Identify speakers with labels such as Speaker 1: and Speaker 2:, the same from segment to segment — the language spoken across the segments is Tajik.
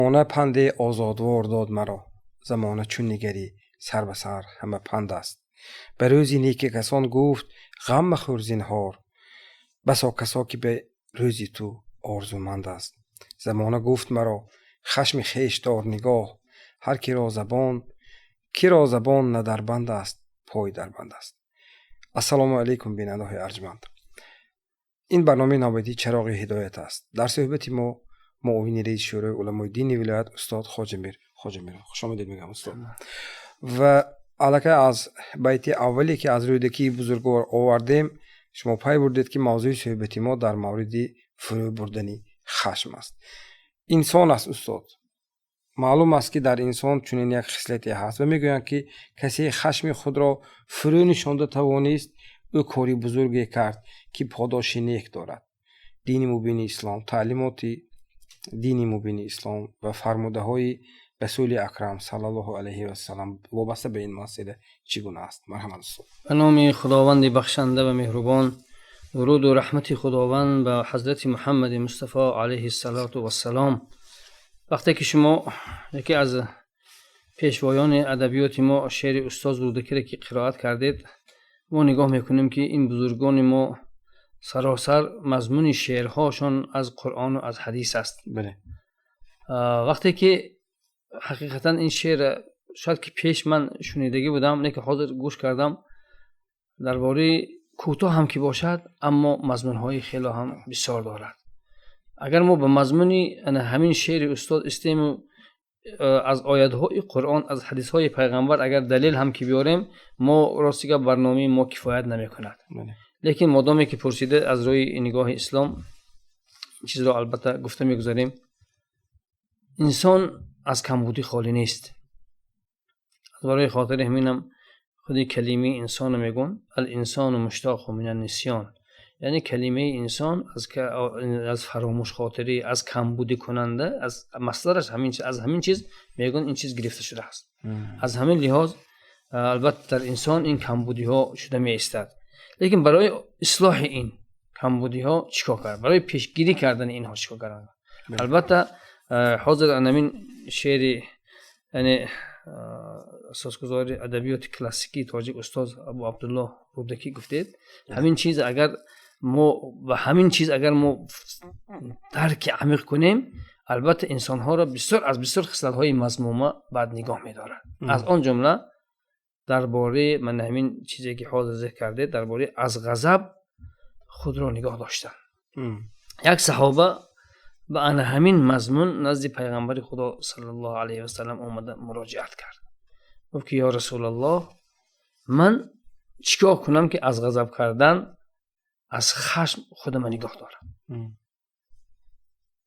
Speaker 1: Замона панде озодвор дод маро. Замона чун нигарӣ, сар ба сар ҳама панд аст. Ба рӯзи неки касон гуфт: ғам махӯр зинҳор, басо касо ки ба рӯзи ту орзуманд аст. Замона гуфт маро: хашми хеш дор нигоҳ, ҳар киро забон, киро забон на дар банд аст, пой дар банд аст. Ассалому алайкум, бинандаҳои арҷманд. Ин барномаи навбатии «Чароғи ҳидоят» аст. Дар суҳбати мо муовини раиси Шӯрои уламои дини вилоят устод Хоҷамир Хоҷамиров. Хушомадед мегӯям, устод. Ва аллакай аз байти аввале, ки аз Рӯдакии бузургвор овардем, шумо пай бурдед, ки мавзӯи суҳбати мо дар мавриди фурӯ бурдани хашм аст. Инсон аст, устод. Маълум аст, ки дар инсон чунин як хислате ҳаст ва мегӯянд, ки касе хашми худро фурӯ нишонда тавонист, ӯ кори бузурге кард, ки подоши нек дорад. Дини мубини ислом, таълимоти дини мубини ислом ва фармудаҳои Расули акрам саллаллоҳу алайҳи васалам вобаста ба ин масъала чӣ гуна аст? Марҳамат, устод.
Speaker 2: Ба номи Худованди бахшанда ва меҳрубон. Дуруду раҳмати Худованд ба ҳазрати Муҳаммади Мустафо алайҳиссалоту вассалом. Вақте ки шумо яке аз пешвоёни адабиёти мо, шеъри устоз Рӯдакиро ки қироат кардед, мо нигоҳ мекунем, ки ин бузургони мо саросар мазмуни шеърҳошон аз Қуръону аз ҳадис аст. Вақте ки ҳақиқатан ин шеър шояд ки пеш ман шунидагӣ будам, не ки ҳозир гӯш кардам, дар бораи кӯтоҳ ҳам ки бошад, аммо мазмунҳои хело ҳам бисёр дорад. Агар мо ба мазмуни ҳамин шеъри устод истему аз оятҳои Қуръон, аз ҳадисҳои пайғамбар агар далел ҳам ки биёрем, мо рости гап, барномаи мо кифоят намекунад. Лекин модоме ки пурсида, аз рӯи нигоҳи ислом ин чизро албатта гуфта мегузарем. Инсон аз камбудӣ холӣ нест. Аз барои хотири ҳаминам худи калимаи инсоно мегӯн: الإنسان مشتق من النسيان, яъне калимаи инсон аз фаромӯшхотирӣ, аз камбудӣ кунанда, аз масдараш ҳамин, аз ҳамин чиз мегӯн, ин чиз гирифта шудааст. Аз ҳамин лиҳоз, албатта, дар инсон ин камбудиҳо шуда меистад. Лекин барои ислоҳи ин камбудиҳо чӣ кор кард, барои пешгирӣ кардани инҳо чӣ кор кард? Албатта, ҳозир анамин шеъри, яъне асосгузори адабиёти классикии тоҷик устоз Абу Абдуллоҳ Рӯдакӣ гуфтед, ҳамин чиз агар мо ба ҳамин чиз агар мо дарки амиқ кунем, албатта, инсонҳоро бисёр аз бисёр хислатҳои мазмума баъд нигоҳ медорад. Аз он ҷумла дар бораи ман ҳамин чизе ки ҳозир зикр кардед, дар бораи аз ғазаб худро нигоҳ доштан. Як саҳоба ба ана ҳамин мазмун назди пайғамбари Худо саллаллоҳу алайҳи васалам омада муроҷиат кард. Гуфт ки: «Ё Расулаллоҳ, ман чӣ кор кунам, ки аз ғазаб кардан, аз хашм худама нигоҳ дорам?»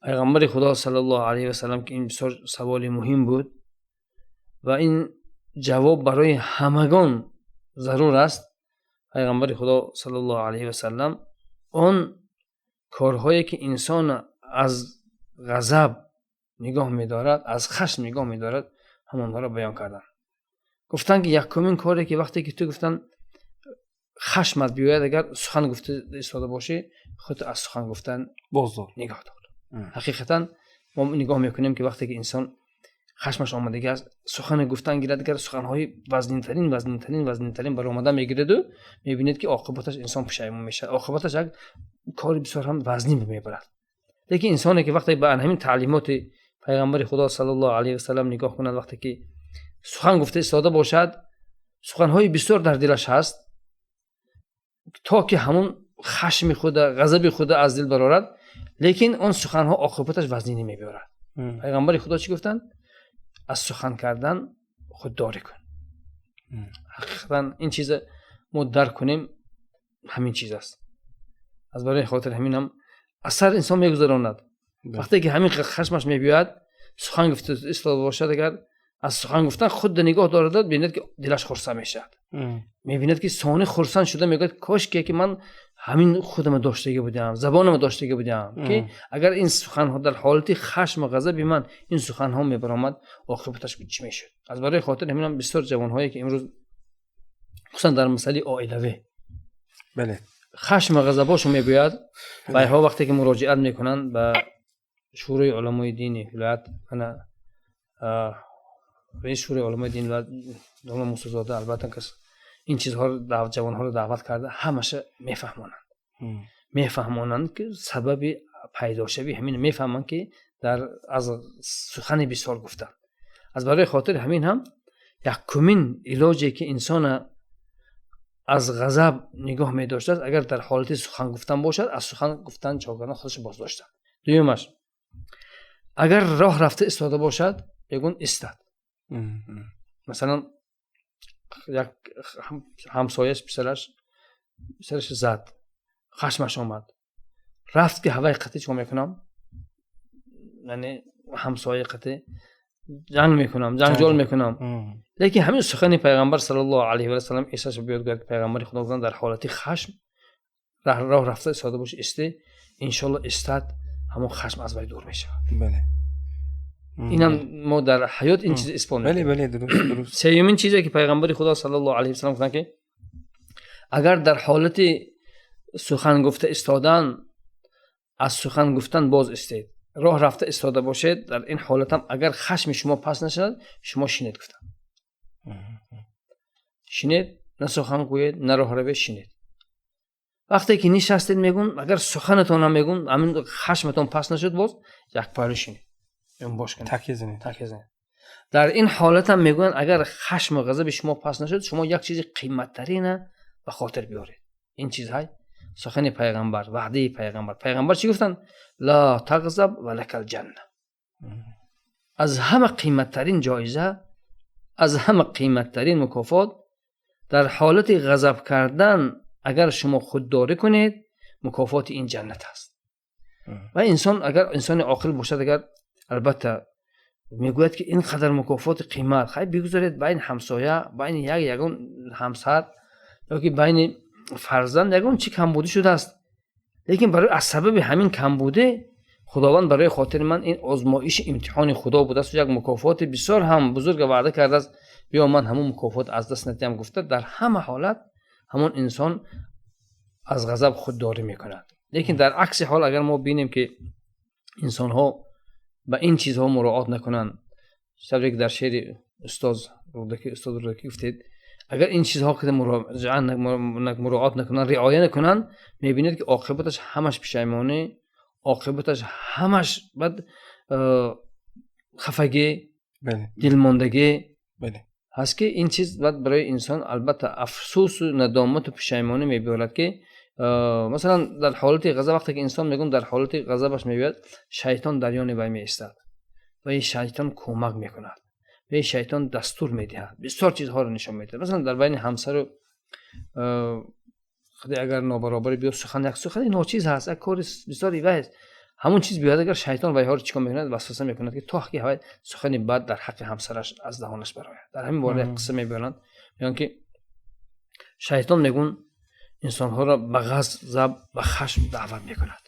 Speaker 2: Пайғамбари Худо саллаллоҳу алайҳи васалам, ки ин бисёр саволи муҳим буд ва ин ҷавоб барои ҳамагон зарур аст, пайғамбари Худо саллаллоҳу алайҳи васалам он корҳое ки инсон аз ғазаб нигоҳ медорад, аз хашм нигоҳ медорад, ҳамонҳоро баён карданд. Гуфтанд ки якумин коре ки вақте ки ту, гуфтанд, хашмат биёяд, агар сухан гуфта истода бошӣ, худро аз сухан гуфтан
Speaker 1: боздор,
Speaker 2: нигоҳ дор. Ҳақиқатан, мо нигоҳ мекунем, ки вақте ки инсон хашмаш омадагӣ аст, сухане гуфтан гирад, агар суханҳои вазнинтарин, вазнинтарин, вазнинтарин баромада мегираду, мебинед, ки оқибаташ инсон пушаймон мешавад, оқибаташ як кори бисёр ҳам вазнин мебарад. Лекин инсоне ки вақте ба ҳамин таълимоти пайғамбари Худо саллаллоҳу алайҳи васалам нигоҳ кунад, вақте ки сухан гуфта истода бошад, суханҳои бисёр дар дилаш ҳаст, то ки ҳамун хашми худа, ғазаби худа аз дил барорад, лекин он суханҳо оқибаташ вазнинӣ мебиёрад. Пайғамбари Худо чӣ гуфтанд? Аз сухан кардан худдорӣ кун. Ҳақиқатан, ин чиза мо дарк кунем, ҳамин чиз аст. Аз барои хотири ҳаминам асар инсон мегузаронад. Вақте ки ҳамин хашмаш мебиёяд, сухан гуфта истода бошад, агар аз сухан гуфтан худда нигоҳ дорад, бинад, ки дилаш хурсанд мешавад. Мебинад, ки сони хурсанд шуда мегӯяд: «Кошке ки ман ҳамин худама доштагӣ будам, забонама доштагӣ будам, ки агар ин суханҳо дар ҳолати хашму ғазаби ман ин суханҳо мебаромад, оқибаташ чӣ мешуд?» Аз барои хотири ҳаминам бисёр ҷавонҳое ки имрӯз, хусусан дар масъалаи оилавӣ, хашму ғазабошон мегӯяд, вайҳо вақте ки муроҷиат мекунанд ба Шӯрои уламои дини вилоят, ана раиси Шӯрои уламои дини вилоят домла Мусозода, албатта, кас ин чизҳоро, ҷавонҳоро даъват карда, ҳамаша мефаҳмонанд, мефаҳмонанд, ки сабаби пайдошавӣ ҳамин мефаҳманд, ки дар аз сухани бисёр гуфтан. Аз барои хотири ҳамин ҳам якумин илоҷе, ки инсона аз ғазаб нигоҳ медоштааст, агар дар ҳолати сухан гуфтан бошад, аз сухан гуфтан чокарон худашро боздоштан. Дуюмаш, агар роҳ рафта истода бошад, ягон истад. Масалан, як ҳамсояш писараш зад, хашмаш омад, рафт, ки ҳавай қатӣ чикор мекунам, яъне ҳамсоя қатӣ ҷанг мекунам, ҷанҷол мекунам. Лекин ҳамин сухани пайғамбар саллаллоҳу алайҳи васаллам эсаш биёд, гӯяд, ки пайғамбари Худо гуфтанд: дар ҳолати хашм роҳ рафта истода боши, исте, иншоалло истад, ҳамон хашм аз вай дур мешавад. Инам мо дар ҳаёт ин чиз исбот.
Speaker 1: Бале, дуруст.
Speaker 2: Сеюмин чизе, ки пайғамбари Худо саллаллоҳу алайҳи васаллам гуфтанд, ки агар дар ҳолати сухан гуфта истодан аз сухан гуфтан боз истед, роҳ рафта истода бошед, дар ин ҳолатам агар хашми шумо пас нашавад, шумо шинед, гуфтанд. Шинед, на сухан гӯед, на роҳ равед, шинед. Вақте ки нишастед, мегӯн, агар суханатонам, мегӯн, ҳамин хашматон пас нашуд, боз як паҳлӯ шинед, бош кунед.
Speaker 1: Такя занед.
Speaker 2: Такя занед. Дар ин ҳолатам мегӯянд, агар хашму ғазаби шумо пас нашуд, шумо як чизи қиматтарина ба хотир биёред. Ин чиз ҳай сухани пайғамбар, ваъдаи пайғамбар. Пайғамбар чӣ гуфтанд? Ла тағзаб ва лакал ҷанна. Аз ҳама қиматтарин ҷоиза, аз ҳама қиматтарин мукофот: дар ҳолати ғазаб кардан агар шумо худдорӣ кунед, мукофоти ин ҷаннат аст. Ва инсон агар инсони оқил бошад, агар албатта мегӯяд, ки ин қадар мукофоти қимат, хай, бигузоред, байни ҳамсоя, байни як ягон ҳамсар ёки байни фарзанд ягон чӣ камбудӣ шудааст, лекин барои аз сабаби ҳамин камбудӣ Худованд барои хотири ман ин озмоиши имтиҳони Худо будааст, як мукофоти бисёр ҳам бузурга ваъда кардааст, биё, ман ҳамон мукофот аз даст надиҳам, гуфта, дар ҳама ҳолат ҳамон инсон аз ғазаб худдорӣ мекунад. Лекин дар акси ҳол, агар мо бинем, ки инсонҳо ба ин чизҳо муроат накунанд, тавре ки дар шеъри устоз Рӯдакӣ, устод Рӯдакӣ гуфтед, агар ин чизҳо ки муроат накунанд, риоя накунанд, мебинед, ки оқибаташ ҳамаш пушаймонӣ, оқибаташ ҳамаш баъд хафагӣ, дилмондагӣ ҳаст, ки ин чиз баъд барои инсон албатта афсӯсу надомату пушаймонӣ мебиёрад, ки масалан дар ҳолати ғазаб, вақте ки инсон, мегӯн, дар ҳолати ғазабаш мебиёяд, шайтон дар ёни вай меистад ва ин шайтон кӯмак мекунад ва ин шайтон дастур медиҳад, бисёр чизҳоро нишон медиҳад. Масалан, дар байни ҳамсару худи агар нобаробарӣ биёд, сухан, як сухани ночиз ҳаст, як кори бисёр ивай аст, ҳамон чиз биёяд, агар шайтон вайҳоро чӣ кор мекунад? Васваса мекунад, ки то ки ҳавай сухани бад дар ҳаққи ҳамсараш аз даҳонаш барояд. Дар ҳамин бора як қисса мебиёранд, мегӯянд, ки шайтон, мегӯн, инсонҳоро ба ғазаб, ба хашм даъват мекунад.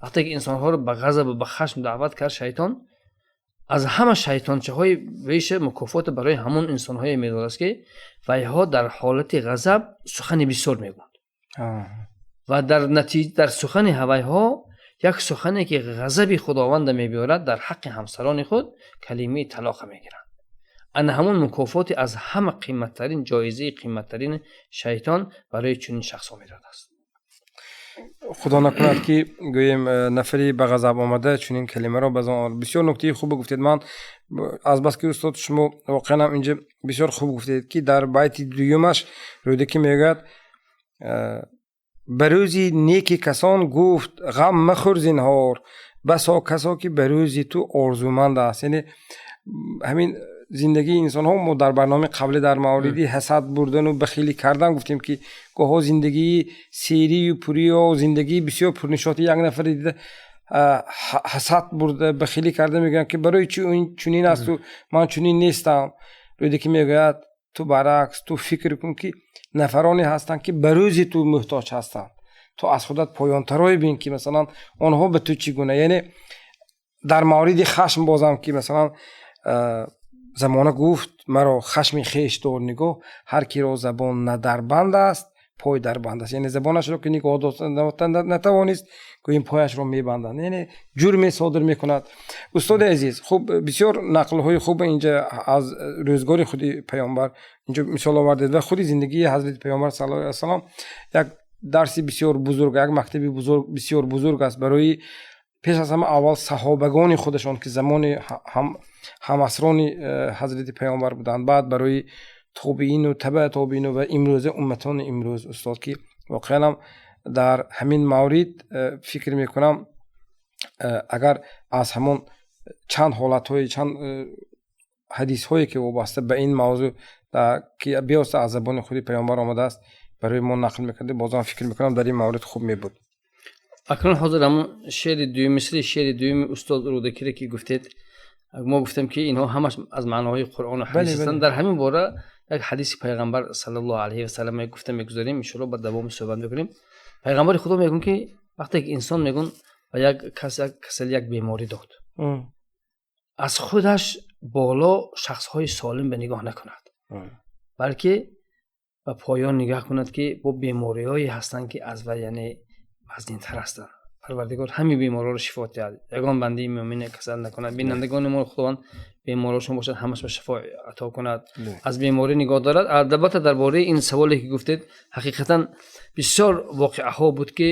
Speaker 2: Вақте ки инсонҳоро ба ғазабу ба хашм даъват кард, шайтон аз ҳама шайтончаҳои веша мукофота барои ҳамон инсонҳое медодааст, ки вайҳо дар ҳолати ғазаб сухани бисёр мегӯянд ва дар натиҷа дар сухани ҳавайҳо як сухане, ки ғазаби Худованда мебиёрад, дар ҳаққи ҳамсарони худ калимаи талоқа мегиранд. Ана ҳамон мукофоти аз ҳама қиматтарин, ҷоизаи қиматтарин шайтон барои чунин шахсҳо медодааст.
Speaker 1: Худо накунад, ки гӯем, нафаре ба ғазаб омада чунин калимаро ба зон. Бисёр нуктаи хубе гуфтед. Ман азбаски, устод, шумо воқеан ҳам инҷа бисёр хуб гуфтед, ки дар байти дуюмаш Рӯдакӣ мегӯяд: ба рӯзи неки касон гуфт: ғам махӯр зинҳор, басо касо ки ба рӯзи ту орзуманд аст. Яъне ҳамин зиндагии инсонҳо, мо дар барномаи қаблӣ дар мавриди ҳасад бурдану бахилӣ кардан гуфтем, ки гоҳҳо зиндагии серию пуриё, зиндагии бисёр пурнишоти як нафаре дида, ҳасад бурда, бахилӣ карда, мегӯянд, ки барои чӣ чунин асту ман чунин нестам. Рӯдакӣ мегӯяд: ту баръакс, ту фикр кун, ки нафароне ҳастанд, ки ба рӯзи ту муҳтоҷ ҳастанд. Ту аз худат поёнтарое бин, ки масалан онҳо ба ту чӣ гуна. Яъне дар мавриди хашм бозам, ки масалан замона гуфт маро: хашми хеш дор нигоҳ, ҳар киро забон на дар банд аст. Пой дар банд аст, яъне забонашро ки нигоҳ дошта натавонист, гӯем пояшро мебанданд, яъне ҷурме содир мекунад. Устоди азиз, хуб, бисёр нақлҳои хуб инҷа аз рӯзгори худи паёмбар инҷо мисол овардед ва худи зиндагии ҳазрати паёмбар саллаллоҳу алайҳи васаллам як дарси бисёр бузург, як мактаби бузург, бисёр бузург аст барои пеш аз ҳама аввал саҳобагони худашон, ки замони ҳамасрони ҳазрати паёмбар буданд, баъд барои тобиину табаа тобиину ва имрӯза умматони имрӯз. Устод, ки воқеан ҳам дар ҳамин маврид фикр мекунам, агар аз ҳамон чанд ҳолатҳои, чанд ҳадисҳое, ки вобаста ба ин мавзӯъ, ки бевосита аз забони худи паёмбар омадааст, барои мо нақл мекардед, бозам фикр мекунам, дар ин маврид хуб мебуд.
Speaker 2: Акнун ҳозир ҳамон шеъри дуюм, мисли шеъри дуюми устод Рӯдакире, ки гуфтед, мо гуфтем, ки инҳо ҳамаш аз маъноҳои Қуръону ҳадис ҳастанд. Дар ҳамин бора як ҳадиси пайғамбар саллаллоҳу алайҳи васаллам гуфта мегузарем, иншоалло ба давоми суҳбат мекунем. Пайғамбари Худо мегӯянд, ки вақте ки инсон, мегӯн, ба як кас як касали, як беморӣ дод, аз худаш боло шахсҳои солим ба нигоҳ накунад, балки ба поён нигоҳ кунад, ки бо бемориҳое ҳастанд, ки аз вай, яъне, вазнинтар ҳастанд. Парвардигор ҳамин беморҳоро шифо диҳад, ягон бандаи мӯмине касал накунад. Бинандагони мо, Худованд беморҳошон бошад, ҳамаш ба шифо ато кунад, аз беморӣ нигоҳ дорад. Албатта, дар бораи ин саволе, ки гуфтед, ҳақиқатан бисёр воқеаҳо буд, ки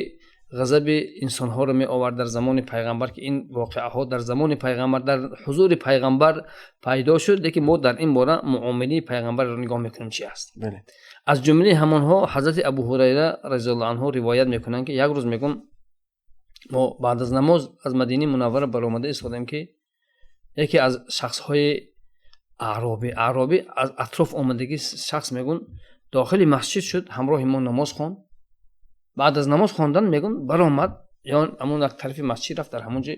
Speaker 2: ғазаби инсонҳоро меовард дар замони пайғамбар, ки ин воқеаҳо дар замони пайғамбар, дар ҳузури пайғамбар пайдо шуд. Лекин мо дар ин бора муомилаи пайғамбарро нигоҳ мекунем, чи аст. Аз ҷумлаи ҳамонҳо ҳазрати Абу Ҳурайра разиаллоҳу анҳу ривоят мекунанд, ки як рӯз, мегӯн, мо баъд аз намоз аз Мадинаи Мунаввара баромада истодем, ки яке аз шахсҳои аъробӣ, аз атроф омадагӣ шахс, мегӯн, дохили масҷид шуд, ҳамроҳи мо намоз хонд. Баъд аз намоз хондан, мегӯн, баромад ё ҳамон як тарафи масҷид рафт, дар ҳамон ҷой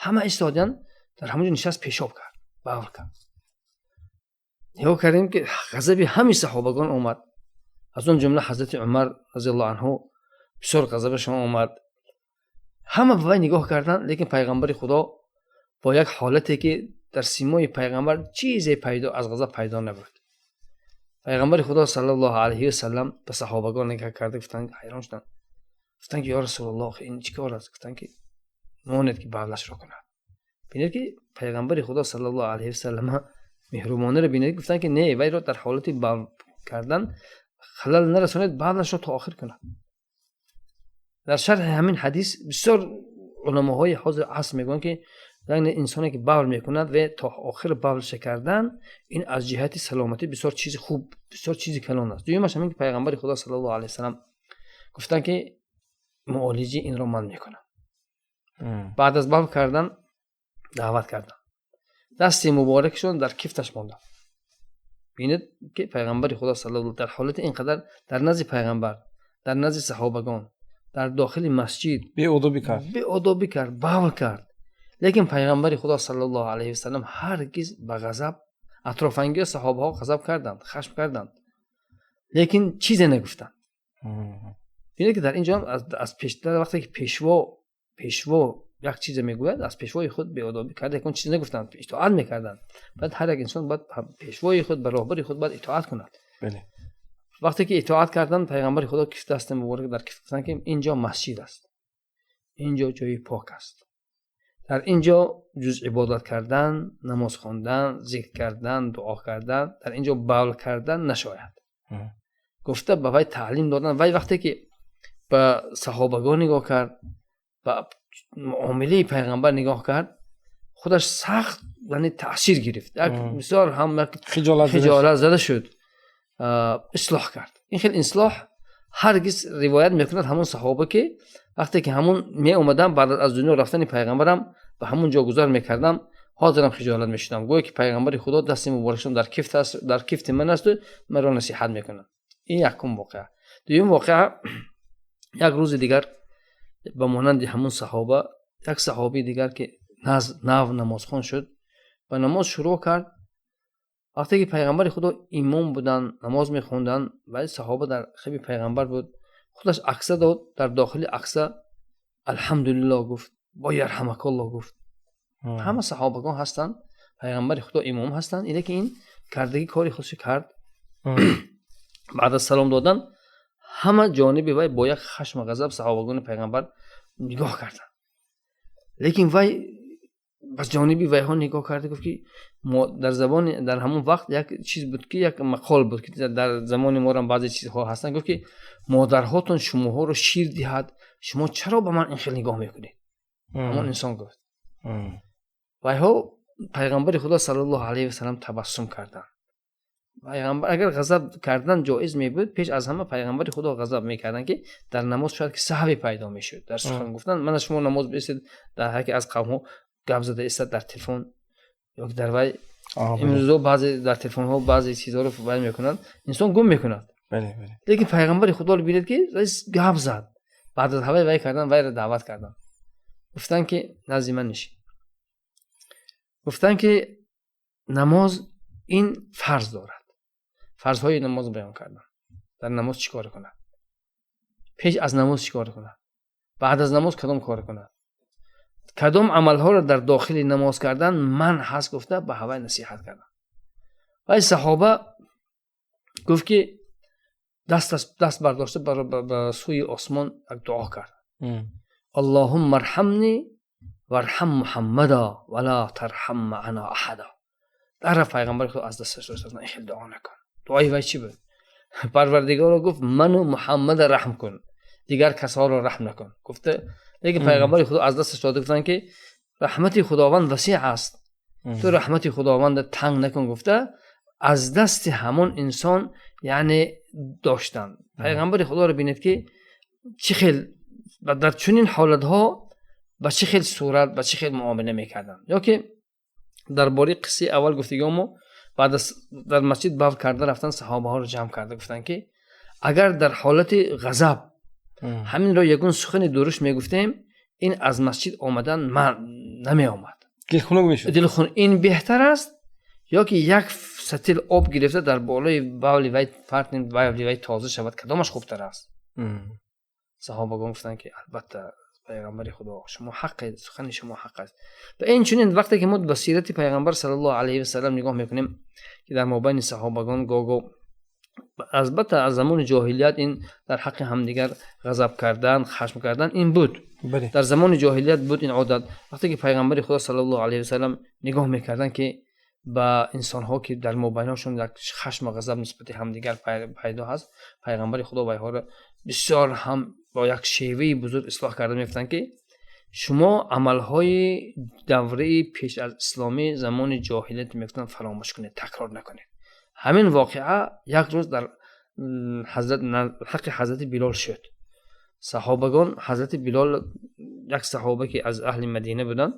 Speaker 2: ҳама истодиянд, дар ҳамон ҷо нишаст, пешоб кард, бавл кард. Нигоҳ кардем, ки ғазаби ҳамаи саҳобагон омад, аз он ҷумла ҳазрати Умар разиаллоҳу анҳу бисёр ғазабашон омад. Ҳама ба вай нигоҳ карданд, лекин пайғамбари Худо бо як ҳолате, ки дар симои пайғамбар чизе пайдо аз ғазаб пайдо набуд. Пайғамбари Худо саллаллоҳу алайҳи васаллам ба саҳобагон нигоҳ карда гуфтанд, ҳайрон шуданд, гуфтанд, ки ё Расулуллоҳ, ин чӣ кор аст? Гуфтанд, ки монед, ки бавлашро кунад. Бинед, ки пайғамбари Худо саллаллоҳу алайҳи васаллам меҳрубониро бинед. Гуфтанд, ки не, вайро дар ҳолати бавл кардан халал нарасонед, бавлашро то охир кунад. Дар шарҳи ҳамин ҳадис бисёр уламоҳои ҳозир аср мегӯянд, ки яъне инсоне, ки бавл мекунад ва то охир бавлша кардан, ин аз ҷиҳати саломатӣ бисёр чизи хуб, бисёр чизи калон аст. Дуюмаш ҳамин, ки пайғамбари Худо саллаллоҳу алайҳи васаллам гуфтанд, ки муолиҷи инро ман мекунам. Баъд аз бавл кардан даъват кардам, дасти муборакшон дар кифташ мондам. Бинед, ки пайғамбари Худо саллаллоҳу дар ҳолати ин қадар, дар назди пайғамбар, дар назди саҳобагон, дар дохили масҷид
Speaker 1: беодобӣ кард.
Speaker 2: Беодобӣ кард, бавл кард, лекин пайғамбари Худо саллаллоҳу алайҳи васаллам ҳаргиз ба ғазаб, атрофангиё саҳобаҳо ғазаб карданд, хашм карданд, лекин чизе нагуфтанд. Бинед, ки дар ин ҷо аз пеш, вақте ки пешво як чизе мегӯяд, аз пешвои худ беодобӣ карда, ягон чиз нагуфтанд, итоат мекарданд. Баъд ҳар як инсон бояд пешвои худ, ба роҳбари худ бояд итоат кунад. Вақте ки итоат карданд, пайғамбари Худо кифт, дасти муборак дар кифт, гуфтанд, ки ин ҷо масҷид аст, ин ҷо ҷои пок аст, дар ин ҷо ҷуз ибодат кардан, намоз хондан, зикр кардан, дуо кардан, дар ин ҷо бавл кардан нашояд, гуфта ба вай таълим доданд. Вай вақте ки ба саҳобагон нигоҳ кард, ба муомилаи пайғамбар нигоҳ кард, худаш сахт, яъне, таъсир гирифт, як бисёр ҳам як хиҷолат зада шуд, ислоҳ кард. Ин хел ислоҳ ҳаргиз, ривоят мекунад ҳамон саҳоба, ки вақте ки ҳамон меомадам, баъд аз дунё рафтани пайғамбарам ба ҳамон ҷо гузар мекардам, ҳозирам хиҷолат мешудам, гӯё ки пайғамбари Худо дасти муборакшон дар кифт аст, дар кифти ман асту маро насиҳат мекунад. Ин якум воқеа. Дуюм воқеа, як рӯзи дигар ба монанди ҳамон саҳоба як саҳобии дигар, ки нав намозхон шуд, ба намоз шурӯъ кард. Вақте ки пайғамбари Худо имом буданд, намоз мехонданд, ва саҳоба дар хиби пайғамбар буд, худаш акса дод, дар дохили акса алҳамдулилло гуфт, бо ярҳамакалло гуфт. Ҳама саҳобагон ҳастанд, пайғамбари Худо имом ҳастанд, ине ки ин кардагӣ кори худшо кард. Баъд аз салом додан Ҳама ҷониби вай бо як хашму ғазаб саҳобагони пайғамбар нигоҳ карданд. Лекин вай ба ҷониби вайҳо нигоҳ карда гуфт, ки дар забони дар ҳамон вақт як чиз буд, ки як мақол буд, ки дар замони морам баъзе чизҳо ҳастанд. Гуфт, ки модарҳотон шумоҳоро шир диҳад, шумо чаро ба ман ин хел нигоҳ мекунед? Ҳамон инсон гуфт. Вайҳо пайғамбари Худо саллаллоҳу алайҳи васаллам табассум карданд. Пайғамбар агар ғазаб кардан ҷоиз мебуд, пеш аз ҳама пайғамбари Худо ғазаб мекарданд, ки дар намоз шояд ки саҳве пайдо мешуд дар сухан гуфтан. Мана шумо намоз бистед, дар яке аз қавмҳо гап зада истад дар телефон ё дар вай. Имрӯзо баъзе дар телефонҳо баъзе чизҳоро вай мекунанд, инсон гум мекунад. Лекин пайғамбари Худоро бинед, ки гап зад. Баъд аз ҳавай вай кардан, вайро даъват карданд, гуфтанд, ки назди ман нишин. Гуфтанд, ки намоз ин фарз дорад. Фарзҳои намоз баён карданд: дар намоз чӣ кор кунад, пеш аз намоз чӣ кор кунад, баъд аз намоз кадом кор кунад, кадом амалҳоро дар дохили намоз кардан манъ ҳаст, гуфта ба ҳавай насиҳат карданд. Вай саҳоба гуфт, ки даст бардошта ба сӯи осмон як дуо кард: «Аллоҳумма арҳамни варҳам Муҳаммада вала тарҳам маана аҳада». Дар пайғамбари Худо аз дасташ дошт: «Ин хел дуо накун». Дуои вай чӣ буд? Парвардигоро гуфт: «Ману Муҳаммада раҳм кун, дигар касоро раҳм накун», гуфта. Лекин пайғамбари Худо аз дасташ дода гуфтанд, ки раҳмати Худованд васеъ аст, ту раҳмати Худованда танг накун, гуфта аз дасти ҳамон инсон яъне доштанд. Пайғамбари Худоро бинед, ки чӣ хел дар чунин ҳолатҳо ба чӣ хел сурат, ба чӣ хел муомила мекарданд. Ё ки дар бораи қиссаи аввал гуфтагиҳо, мо баъд аз дар масҷид бавл карда рафтан, саҳобаҳоро ҷамъ карда гуфтанд, ки агар дар ҳолати ғазаб ҳаминро ягон сухани дуруст мегуфтем, ин аз масҷид омадан ман намеомад.
Speaker 1: Дилхунук мешуд.
Speaker 2: Дилхун. Ин беҳтар аст ё ки як сатил об гирифта дар болои бавли вай партнем, бавли вай тоза шавад, кадомаш хубтар аст? Саҳобагон гуфтанд, ки албатта, пайғамбари Худо, шумо ҳаққе, сухани шумо ҳақ аст. Ва инчунин вақте ки мо ба сирати пайғамбар саллаллоҳу алайҳи васаллам нигоҳ мекунем, ки дар мобайни саҳобагон го-го, албатта, аз замони ҷоҳилият ин дар ҳаққи ҳамдигар ғазаб кардан, хашм кардан ин буд. Дар замони ҷоҳилият буд ин одат. Вақте ки пайғамбари Худо саллаллоҳу алайҳи васаллам нигоҳ мекарданд, ки ба инсонҳо, ки дар мобайнҳошон як хашму ғазаб нисбати ҳамдигар пайдо ҳаст, пайғамбари Худо вайҳоро бисёр ҳам бо як шеваи бузург ислоҳ карда мегуфтанд, ки шумо амалҳои давраи пеш аз исломӣ, замони ҷоҳилият, мегуфтанд, фаромӯш кунед, такрор накунед. Ҳамин воқеа як рӯз дар ҳаққи ҳазрати Билол шуд. Саҳобагон ҳазрати Билол, як саҳоба, ки аз аҳли Мадина буданд,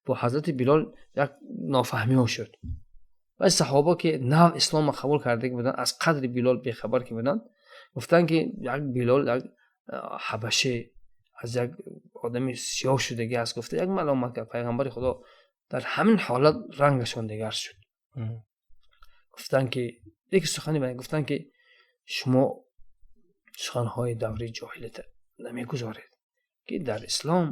Speaker 2: бо ҳазрати Билол як нофаҳмиҳо шуд. Вай саҳоба, ки нав исломро қабул карда буданд, аз қадри Билол бехабар ки буданд, гуфтанд, ки як Билол як ҳабаше аз як одами сиёҳ шудагӣ аст, гуфта як маломат кард. Пайғамбари Худо дар ҳамин ҳолат рангашон дигар шуд. Гуфтанд, ки яке сухани гуфтанд, ки шумо суханҳои давраи ҷоҳилията намегузоред, ки дар ислом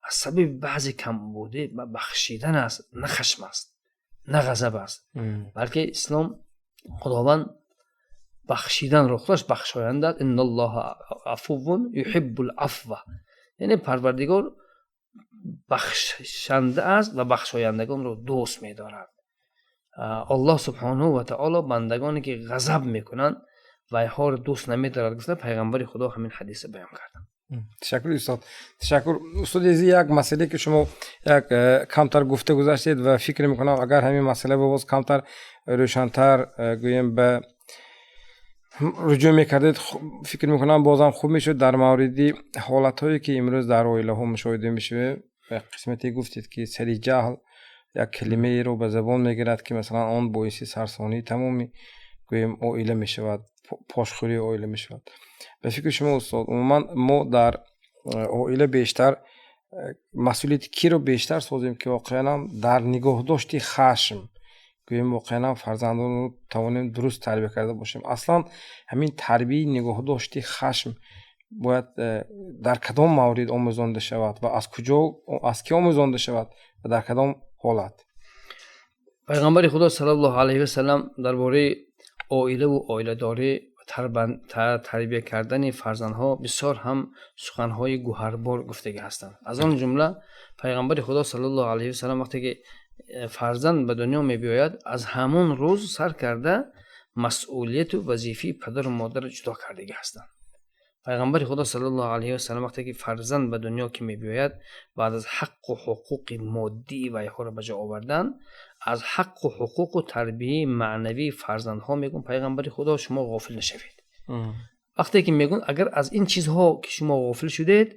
Speaker 2: аз сабаби баъзе камбудӣ бахшидан аст, на хашм аст, на ғазаб аст, балки ислом Худованд бахшиданро худаш бахшоянда аст. «Инналлоҳа афуввун юҳиббул афва», яъне Парвардигор бахшанда аст ва бахшояндагонро дӯст медорад. Аллоҳ субҳонаҳу ва таоло бандагоне ки ғазаб мекунанд, вайҳоро дӯст намедорад, гуфта пайғамбари Худо ҳамин ҳадиса баён карданд.
Speaker 1: Ташаккур, устод, ташаккур, устоди азиз. Як масъале, ки шумо як камтар гуфта гузаштед ва фикр мекунам, агар ҳамин масъала боз камтар рӯшантар гӯем, ба руҷӯъ мекардед, фикр мекунам, бозам хуб мешуд. Дар мавриди ҳолатҳое, ки имрӯз дар оилаҳо мушоҳида мешавад, қисмате гуфтед, ки сари ҷаҳл як калимаеро ба забон мегирад, ки масалан он боиси сарсонии тамоми, гӯем, оила мешавад, пошхӯрии оила мешавад. Ба фикри шумо, устод, умуман мо дар оила бештар масъулияти киро бештар созем, ки воқеанам дар нигоҳдошти хашм, гӯем, воқеанам фарзандонро тавонем дуруст тарбия карда бошем? Аслан ҳамин тарбияи нигоҳдошти хашм бояд дар кадом маврид омӯзонда шавад ва аз куҷо, аз кӣ омӯзонда шавад ва дар кадом ҳолат?
Speaker 2: Пайғамбари Худо саллаллоҳу алайҳи васаллам дар бораи оилаву оиладорӣ ва Тарбия кардани фарзандҳо бисёр ҳам суханҳои гуҳарбор гуфтагӣ ҳастанд. Аз он ҷумла Пайғамбари Худо саллаллоҳу алайҳи васаллам вақте ки фарзанд ба дунё мебиёяд, аз ҳамон рӯз сар карда масъулияту вазифаи падару модарро ҷудо кардагӣ ҳастанд. Пайғамбари Худо саллаллоҳу алайҳи васаллам вақте ки фарзанд ба дунё ки мебиёяд, баъд аз ҳаққу ҳуқуқи моддии вайҳоро ба ҷо овардан, аз ҳаққу ҳуқуқу тарбияи маънавии фарзандҳо мегӯн Пайғамбари Худо шумо ғофил нашавед. Вақте ки мегӯн агар аз ин чизҳо ки шумо ғофил шудед,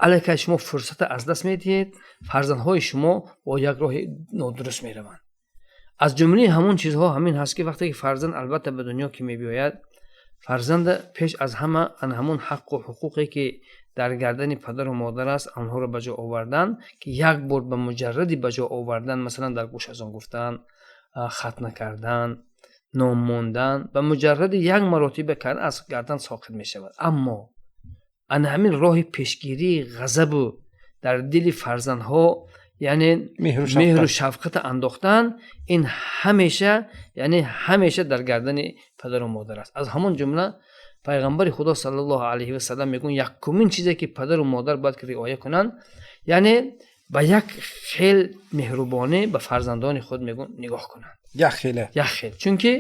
Speaker 2: аллакай шумо фурсата аз даст медиҳед, фарзандҳои шумо бо як роҳи нодуруст мераванд. Аз ҷумлаи ҳамон чизҳо ҳамин ҳаст ки вақте ки фарзанд албатта ба дунё ки мебиёяд, фарзанда пеш аз ҳама ан ҳамон ҳаққу ҳуқуқе ки дар гардани падару модар аст, онҳоро ба ҷо овардан, ки як бор ба муҷарради ба ҷо овардан, масалан дар гӯш азон гуфтан, хатна кардан, ном мондан, ба муҷарради як маротиба кардан аз гардан соқит мешавад. Аммо ан ҳамин роҳи пешгирии ғазабу дар дили фарзандҳо, яъне меҳру шафқат андохтан, ин ҳамеша, яъне ҳамеша дар гардани падару модар аст. Аз ҳамон ҷумла Пайғамбари Худо саллаллоҳу алайҳи васаллам мегӯянд якумин чизе ки падару модар бояд ки риоя кунанд, яъне ба як хел меҳрубонӣ ба фарзандони худ мегӯянд нигоҳ кунанд.
Speaker 1: Як хеле.
Speaker 2: Як хел. Чунки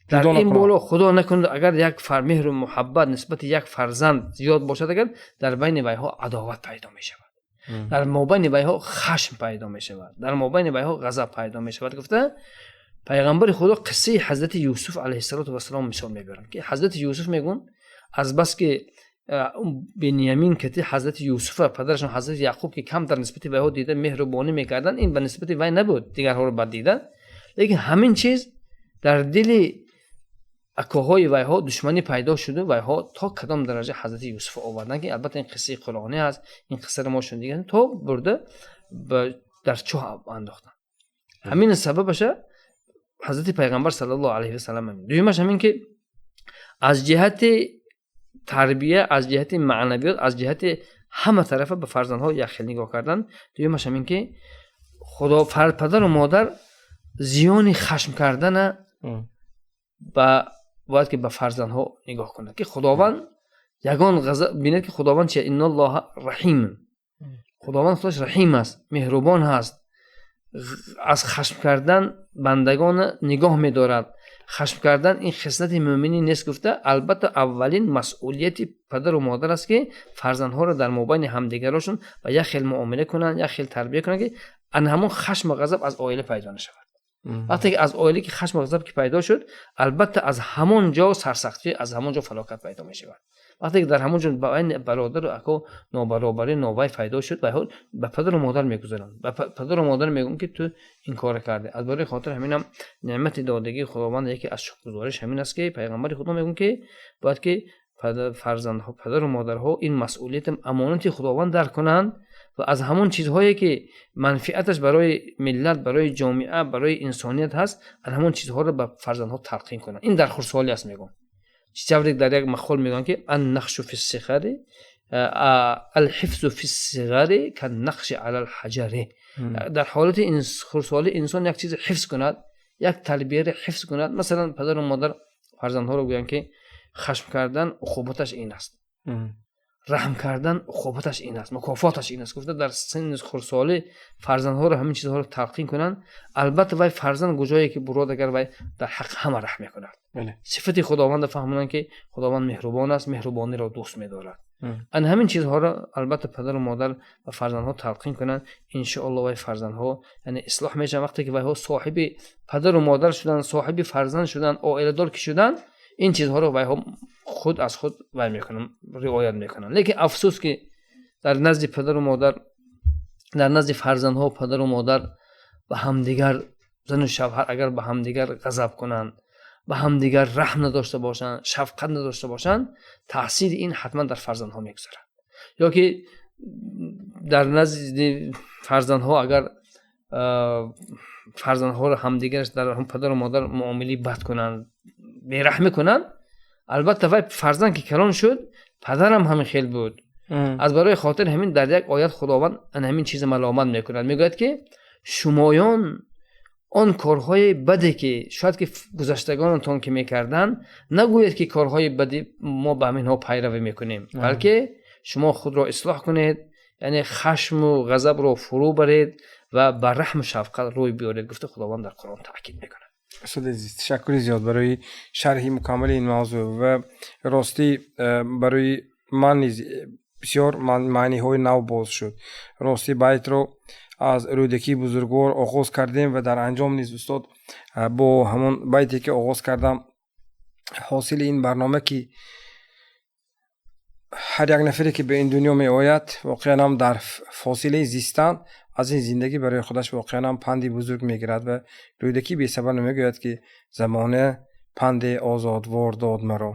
Speaker 2: дар ин боло Худо накунад агар як меҳру муҳаббат нисбати як фарзанд зиёд бошад, агар дар байни вайҳо адоват пайдо мешавад, дар мобайни вайҳо хашм пайдо мешавад, дар мобайни вайҳо ғазаб пайдо мешавад. Гуфта Пайғамбари Худо қиссаи ҳазрати Юсуф алайҳиссалоту вассалом мисол мебаранд, ки ҳазрати Юсуф мегӯн аз бас ки Беньямин кати ҳазрати Юсуфа падарашон ҳазрати Яъқуб ки камтар нисбати вайҳо дида меҳрубонӣ мекарданд, ин ба нисбати вай набуд, дигарҳоро бад дида, лекин ҳамин чиз дар дили акоҳои вайҳо душманӣ пайдо шуду вайҳо то кадом дараҷа ҳазрати Юсуф оварданд, ки албатта ин қиссаи қуръонӣ аст, ин қиссаро мо шунидем, то бурда дар чоҳ андохтанд. Ҳамин сабабаша ҳазрати Пайғамбар саллаллоҳу алайҳи васаллам. Дуюмаш ҳамин ки аз ҷиҳати тарбия, аз ҷиҳати маънавиёт, аз ҷиҳати ҳама тарафа ба фарзандҳо як хел нигоҳ кардан. Дуюмаш ҳамин ки Худо падару модар зиёни хашм кардана ба бояд ки ба фарзандҳо нигоҳ кунад, ки Худованд ягон ғазаб бинад, ки Худованд чи инналлоҳа раҳим, Худованд худаш раҳим аст, меҳрубон ҳаст, аз хашм кардан бандагона нигоҳ медорад. Хашм кардан ин хислати мӯъминӣ нест. Гуфта албатта аввалин масъулияти падару модар аст, ки фарзандҳоро дар мобайни ҳамдигарошон ба як хел муомила кунанд, як хел тарбия кунанд, ки ан ҳамон хашму ғазаб аз оила пайдо нашавад. Вақте ки аз оила ки хашму ғазаб ки пайдо шуд, албатта аз ҳамон ҷо сарсахтӣ, аз ҳамон ҷо фалокат пайдо мешавад. Вақте ки дар ҳамон ҷо байни бародару ако нобаробарӣ, новай пайдо шуд, вайҳо ба падару модар мегузаранд, ба падару модар мегӯянд ки ту ин корро кардӣ. Аз барои хотир ҳаминам неъмати додагии Худованд яке аз шукргузориш ҳамин аст, ки Пайғамбари Худо мегӯянд ки бояд ки фарзандҳо, падару модарҳо ин масъулияти амонати Худованд дарк кунанд ва аз ҳамон чизҳое ки манфиаташ барои миллат, барои ҷомеа, барои инсоният ҳаст, аз ҳамон чизҳоро ба фарзандҳо талқин кунанд. Ин дар хурдсолӣ аст мегӯям. Чӣ тавре дар як мақол мегӯянд ки ан-нақшу фис-сиғари, ал-ҳифзу фис-сиғари кан-нақши алал-ҳаҷари. Дар ҳолати хурдсолӣ инсон як чизе ҳифз кунад, як тарбияро ҳифз кунад. Масалан падару модар фарзандҳоро гӯянд ки хашм кардан уқубаташ ин аст, раҳм кардан уқубаташ ин аст, мукофоташ ин аст. Гуфта дар синни хурдсолӣ фарзандҳоро ҳамин чизҳоро талқин кунанд, албатта вай фарзанд куҷое ки бурод, агар вай дар ҳақ ҳама раҳм мекунад. Сифати Худовандро фаҳмонанд, ки Худованд меҳрубон аст, меҳрубониро дӯст медорад. Ан ҳамин чизҳоро албатта падару модар ба фарзандҳо талқин кунанд, иншоаллоҳ вай фарзандҳо яъне ислоҳ мешаванд. Вақте ки вайҳо соҳиби падару модар шуданд, соҳиби фарзанд шуданд, оиладор ки шуданд, ин чизҳоро вайҳо худ аз худ вай мекунанд, риоят мекунанд. Лекин афсӯс ки дар назди падару модар, дар назди фарзандҳо падару модар ба ҳамдигар, зану шавҳар агар ба ҳамдигар ғазаб кунанд, ба ҳамдигар раҳм надошта бошанд, шафқат надошта бошанд, таъсири ин ҳатман дар фарзандҳо мегузарад. Ё ки дар назди фарзандҳо агар фарзандҳоро ҳамдигараш дар падару модар муомилаи бад кунанд, бераҳмӣ кунанд, албатта вай фарзанд ки калон шуд, падарам ҳамин хел буд. Аз барои хотир ҳамин дар як оят Худованд ан ҳамин чиз маломат мекунад, мегӯяд ки шумоён Он корҳои баде ки шояд ки гузаштагонатон ки мекарданд, нагӯед ки корҳои бади мо ба ҳаминҳо пайравӣ мекунем, балки шумо худро ислоҳ кунед, яъне хашму ғазабро фурӯ баред ва ба раҳму шафқат рӯй биёред, гуфта Худованд дар Қуръон таъкид мекунад.
Speaker 1: Устоди азиз, ташаккури зиёд барои шарҳи мукаммали ин мавзӯъ ва ростӣ барои ман низ бисёр маъниҳои нав боз шуд. Ростӣ байтро аз Рӯдакии бузургвор оғоз кардем ва дар анҷом низ устод бо ҳамон байте ки оғоз кардам, ҳосили ин барнома ки ҳар як нафаре ки ба ин дунё меояд, воқеан ҳам дар фосилаи зистан аз ин зиндагӣ барои худаш воқеан ҳам панди бузург мегирад ва Рӯдакӣ бесабаб намегӯяд ки замона панде озодвор дод маро,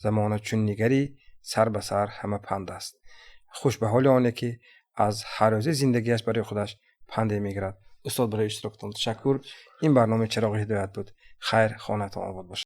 Speaker 1: замона чун нигарӣ сар ба сар ҳама панд аст. Хуш ба ҳоли оне ки аз ҳар рӯзи зиндагиаш барои худаш панде мегирад. Устод, барои иштироктон ташаккур. Ин барномаи Чароғи ҳидоят буд. Хайр, хонатон обод бошад.